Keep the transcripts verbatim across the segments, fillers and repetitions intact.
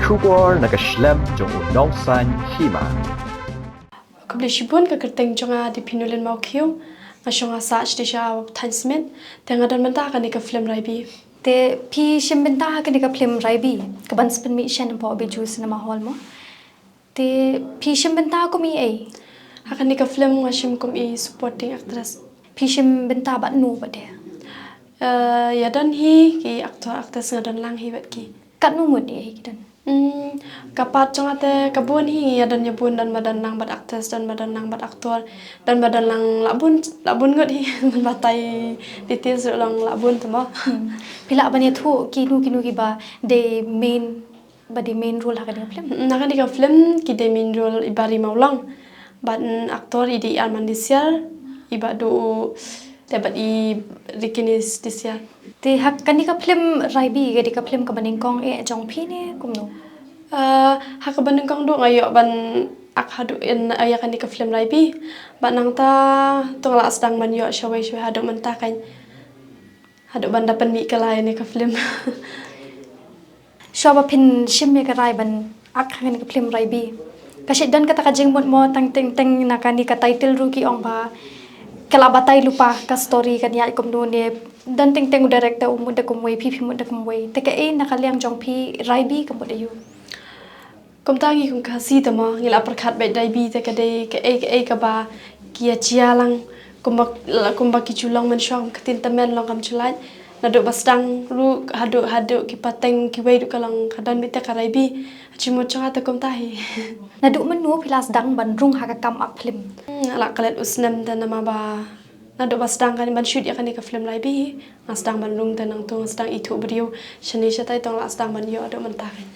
Khubor na ka shlem jong u nongsaiñ hima. Khublei shibun, ka kyrteng jong nga dei Pinulin Mawkhiew. Nga shong ha Sah Station Thaiñ Smit. Te nga don mynta ha kane ka film Raibi. Te phi shim bynta ha kane ka film Raibi, kaban sa pynmih shen hapoh Bijou Cinema Hall mo. Te phi shim bynta kum i ei? Ha kane ka film nga shim kum i supporting actress. Phi shim bynta bad no bad de? Eh, ïa don hi ki actor actress, nga don lang hi bad ki. Katno ngut i ei ki don? Hmm, ka part jong nga te ka bun hi, ïa don ïa bun, don ba don lang bad actress, don ba don lang bad actor, don ba don lang la bun, la bun ngut hi. Ban batai details ruh long la bun te mo. Hmm. Phi lah ban ïathuh kino kino kiba dei main, ba dei main role ha kane ka film? Hmm, ha kane ka film ki dei main role i Bari Mawlong. Bad, mm, actor i dei i Arman Disiar, i Bah Duh, te bad i Rikinis Disiar. Te ha kane ka film Raibi, ka dei ka film kaba nyngkong eh jong phi ne kumno? Ah, ha kaba nyngkong duh nga ïoh ban ak haduh in, ah, ïa kane ka film Raibi. Bad nangta to nga la sdang ban ïoh shawei shawei haduh mynta kan. Haduh ban da pynmih ka lai ne ka film. Shuwa ba phin shim ïa ka rai ban ak ha kane ka film Raibi, ka shait don kata ka jingmut mo, tang teng teng na kane ka title ruh ki ong ba ka la batai lypa ka story kan ïaid kumno ne, don teng teng u director u mut da kumwei, phi phi mut da kumwei. Te kaei na ka liang jong phi Raibi ka mut aiu? Kumta ngi kum Khasi te mo, ngi la pyrkhat beit Raibi te ka dei kaei kaei kaba ki ïa jia lang, kumba, kumba ki ju long mynshuwa kum ka ktien tymmen long kam shu lait. Naduh ba sdang ruh haduh, haduh ki pateng kiwei ruh ka long ka don beit te ka Raibi. Jingmut jong nga te kumta hi. Naduh mynno phi la sdang ban rung ha ka kam ak film? Hmm, nga la klet u snem te namar ba naduh ba sdang kane ban shoot ïa kane ka film Raibi hi, nga sdang ban rung te nangta nga sdang ithuh briew shane shatai, te nga la sdang ban ïoh haduh mynta kan.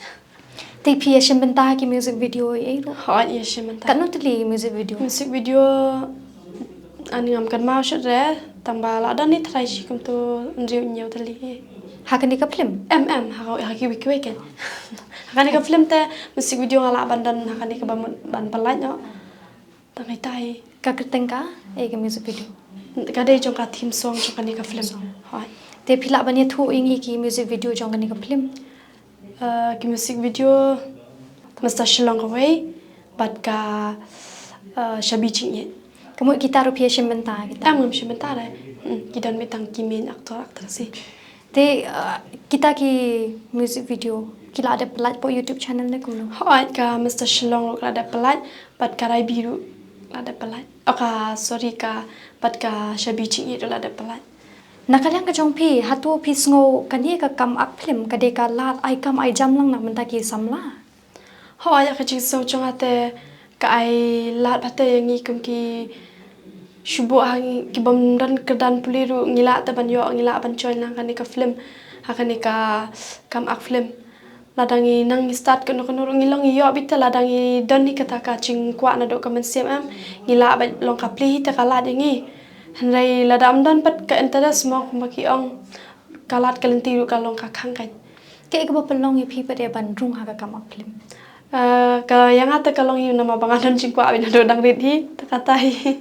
Te phi ïa shim bynta ha ki music video ei ei ruh? Hooid, ïa shim bynta. Katno tylli music video? Music video, ani ngam kynmaw shut re, tang ba la don i trai shi kumto hynriew hynñiew tylli. Ha kane ka film? Em, em, ha, ha kiwei kiwei kan. Ha kane ka film te music video nga lah ban don ha kane kaba mut ban pynlait noh. Tang itai. Ka kyrteng ka ei ka music video? Ka dei jong ka theme song jong kane ka film. Song. Hooid. Te phi lah ban ïathuh ïa ngi ki music video jong kane ka film? Eh, ki music video Mister Shillong kawei bad ka, eh, Shabi Jingïeit. Ka mut kita ruh phi ïa shim bynta kita? Em, ngam shim bynta re. Hmm, ki don beit tang ki main actor actress hi. Te, uh, kita ki music video ki la dep pynlait hapoh YouTube channel ne kumno? Hooid, ka Mister Shillong ruh ka la dep pynlait, bad ka Raibi ruh la dep pynlait. Oh, ka, sorry, ka, bad ka Shabi Jingïeit ruh la dep pynlait. Na ka liang ka jong phi, hato phi sngew kane ka kam ak film ka dei ka lad ai kam ai jam lang na ka bynta ki samla? Hooid, ïa ka jingsngew jong nga te ka ai lad bha te ïa ngi kum ki shu buh ha ngi, ki bym don kyrdan pule ruh ngi lah te ban ïoh, ngi lah ban join lang kane ka film ha kane ka kam ak film. Lada ngi nang ngi start kano kano ruh ngi long ngi ïoh beit te, lada ngi don hi kata ka jingkwah naduh ka mynsiem em, ngi lah ban long ka plie hi te ka lad ïa ngi. Hynrei lada ym don pat ka interest mo, kumba ki ong, ka lad ka lynti ruh ka long ka khang kan. Kaei kaba pynlong ïa phi pat ïa ban rung ha ka kam ak film? Eh, ka ïa nga te ka long hi namar ba nga don jingkwah beit naduh dang rit hi, te kata hi.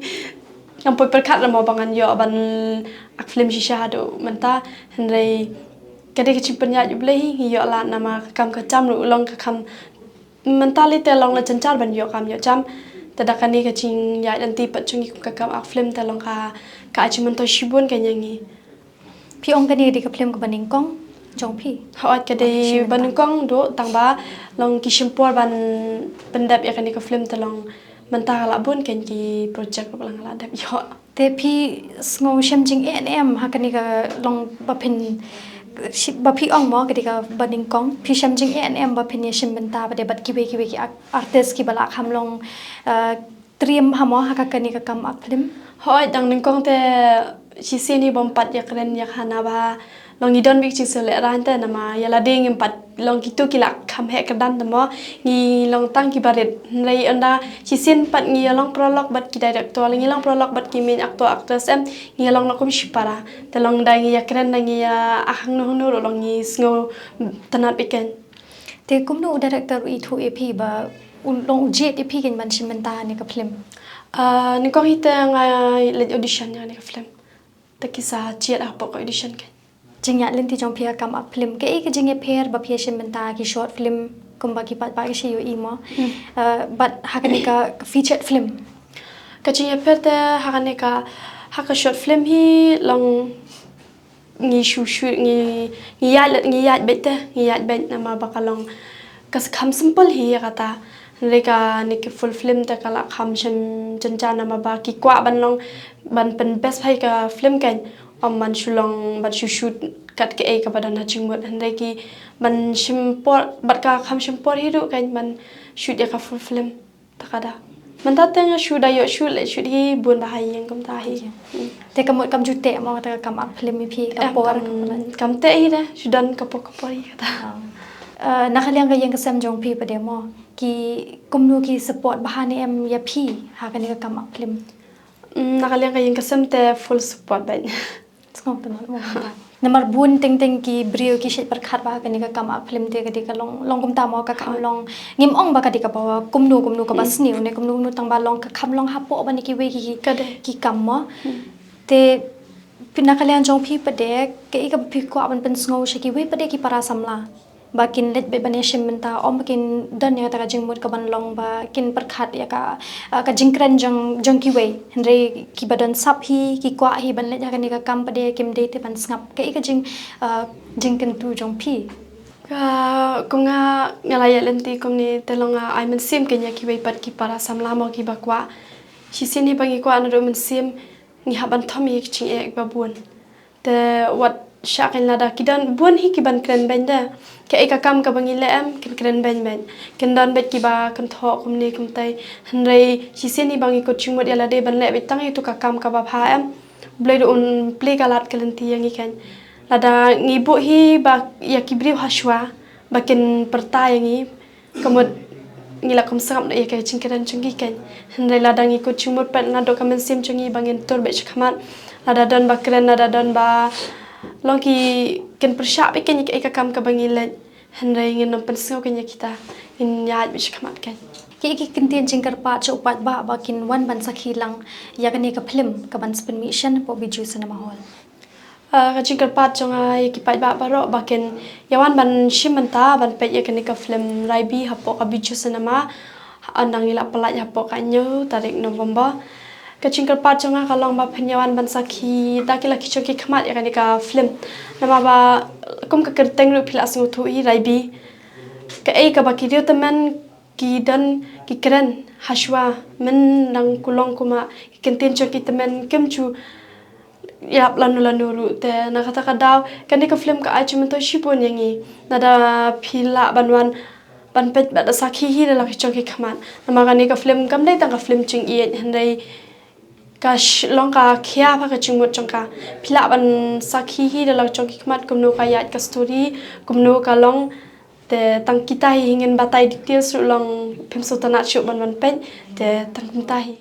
Ngam poi pyrkhat re mo ba ngan ïoh ban ak film shisha haduh mynta, hynrei ka dei ka jingpynïaid U Blei hi, ngi ïoh lad namar ka kam ka jam ruh long ka kam, mynta lei te long la jynjar ban ïoh kam ïoh jam. Te da kane ka jingïaid lynti pat jong ngi kum ka kam ak film te long ka, ka ai jingmyntoi shibun ka ïa ngi. Phi ong kane ka dei ka film kaba nyngkong jong phi? Hooid, ka dei ba nyngkong duh, tang ba long ki shim por ban pyndep ïa kane ka film te long mynta ka la bun kan ki project ba la nga la dep ïoh. Te phi sngew shem jingeh ne em ha kane ka long ba phin, shi-, ba phi ong mo ka dei kaba nyngkong, phi shem jingeh ne em ba phin ïa shim bynta ba dei bad kiwei kiwei ki ar-, artist kiba la kham long, eh, triem ha mo ha ka kane ka kam ak film? Hooid, dang nyngkong te shisien hi bym pat ïakren ïa ka hana ba long ngi don beit jingsngewlehrain te namar ïa lade ngim pat long kito ki la kham heh kyrdan te mo, ngi long tang kiba rit. Hynrei ynda shisien pat ngi ïa long paralok bad ki director, ngi long paralok bad ki main actor actress em, ngi ïa long na kum shipara. Te long da ngi ïakren, da ngi ïa ah hangno hangno ruh long ngi sngewtynnat beit kan. Te kumno u director u ithuh ïa phi ba u long u jied ïa phi kan ban shim bynta ha kane ka film? Ah, nyngkong hi te nga leit audition ïa kane ka film. Te ki sa jied hapoh ka audition kan. Jingïaid lynti jong phi ha ka kam act film, kaei ka jingïapher ba phi ïa shim bynta ki short film kumba ki paidbah ki shu ïohi mo? Uh, bad ha kane ka, ka featured film? Ka jingïapher te ha kane ka, ha ka short film hi long ngi shu shu ngi, ngi ïaid, ngi ïaid beit te, ngi ïaid beit namar ba ka long ka kham simple hi ïa kata. Hynrei kane ka full film te ka la kham shem jynjar namar ba ki kwah ban long, ban pynbest bha ïa ka film kein. Ym ban shu long, ban shu shoot kat kaei kaba don ha jingmut. Hynrei ki ban shim por, bad ka kham shim por hi ruh kein ban shoot ïa ka full film. Te ka da. Mynta te nga shu da ïoh shoot leh shoot hi bun bha ha ïing kumta hi. Te ka mut kam ju teh mo kata ka kam act film ïa phi ka por? Kam teh hi da, shu don ka por ka por hi kata. Uh, na ka liang ka ïing ka sem jong phi pat de mo, ki kumno ki support bha ne em ïa phi ha kane ka kam act film? Na ka liang ka ïing ka sem te full support bha. Sngewthuh mo. Namar bun teng teng ki briew ki shet pyrkhat ba kane ka kam act film te ka dei ka long, long kumta mo, ka kham long, ngim ong ba ka dei kaba kumno kumno kaba sniew ne kumno kumno, tang ba long ka kham long hapoh ban ïa kiwei ki, ki kam mo. Te phi na ka liang jong phi pat de, kaei kaba phi kwah ban pynsngew sha kiwei pat de ki para samla ba kin leit beit ban ïa shim bynta, ym ba kin don ïa kata ka jingmut ka ban long ba kin pyrkhat ïa ka, uh, ka jingkren jong, jong kiwei. Hynrei kiba don sap hi, ki kwah hi ban leit ha kane ka kam pat de, kim dei te ban sngap. Kaei ka jing, uh, jingkyntu jong phi? Ka, kum nga, nga la ïaid lynti kumne te long, uh, ai mynsiem kein ïa kiwei pat ki para samla mo kiba kwah. Shisien hi ba ngi kwah naduh mynsiem, ngi hap ban thom ïa ki jingeh kiba bun. Te wat shah kein lada ki don bun hi ki ban kren beiñ de. Kaei ka kam kaba ngi leh em, kin kren beiñ beiñ. Kin don beit kiba kynthoh kumne kumtai. Hynrei shisien hi ba ngi kut jingmut ïa lade ban leh beit tang ïa uto ka kam kaba bha em, U Blei ruh un plie ka lad ka lynti ïa ngi kein. Lada ngi buh hi ba ïa ki briew ha shuwa ba kin pyrta ïa ngi, ka mut ngi la kum sngap noh ïa ka jingkren jong ki kein. Hynrei lada ngi kut jingmut pat naduh ka mynsiem jong ngi ba ngin tur beit sha khmat. Lada don ba kren, lada don ba long ki, kin pyrshah beit kein ïa ka kam kaba ngi leh. Hynrei ngin ym pynsngew kein ïa kita. Ngin ïaid beit sha khmat kein. Ki, ki kyntien jingkyrpad sha u paidbah ba kin wan ban sakhi lang ïa kane ka film kaban sa pynmih shen hapoh Bijou Cinema Hall? Ah, ka jingkyrpad jong nga ïa ki paidbah baroh ba kin ïa wan ban shim bynta ban peit ïa kane ka film Raibi hapoh ka Bijou Cinema. Ynda ngi la pyllait hapoh ka hynñiew tarik November. Ka jingkyrpad jong nga ka long ba phin ïa wan ban sakhi da ki lak ki jong ki khmat ïa kane ka film. Namar ba kum ka kyrteng ruh phi la sngewthuh hi, Raibi. Kaei kaba ki riew tymmen ki don ki kren ha shuwa, mynta nang kulong kumba ki kyntien jong ki tymmen kim ju ïap lano lano ruh. Te na kata ka daw kane ka film ka ai jingmyntoi shibun ïa ngi. Lada phi lah ban wan ban peit bad sakhi hi da la ki jong ki khmat. Namar kane ka film kam dei tang ka film jingïeit, hynrei ka sh-, long ka khia bha ka jingmut jong ka. Phi lah ban sakhi hi da la ki jong ki khmat kumno ka ïaid ka story, kumno ka long. Te tang kita hi ngin batai details ruh long, phim sngewtynnat shuh ban wan peit. Te tang kumta hi.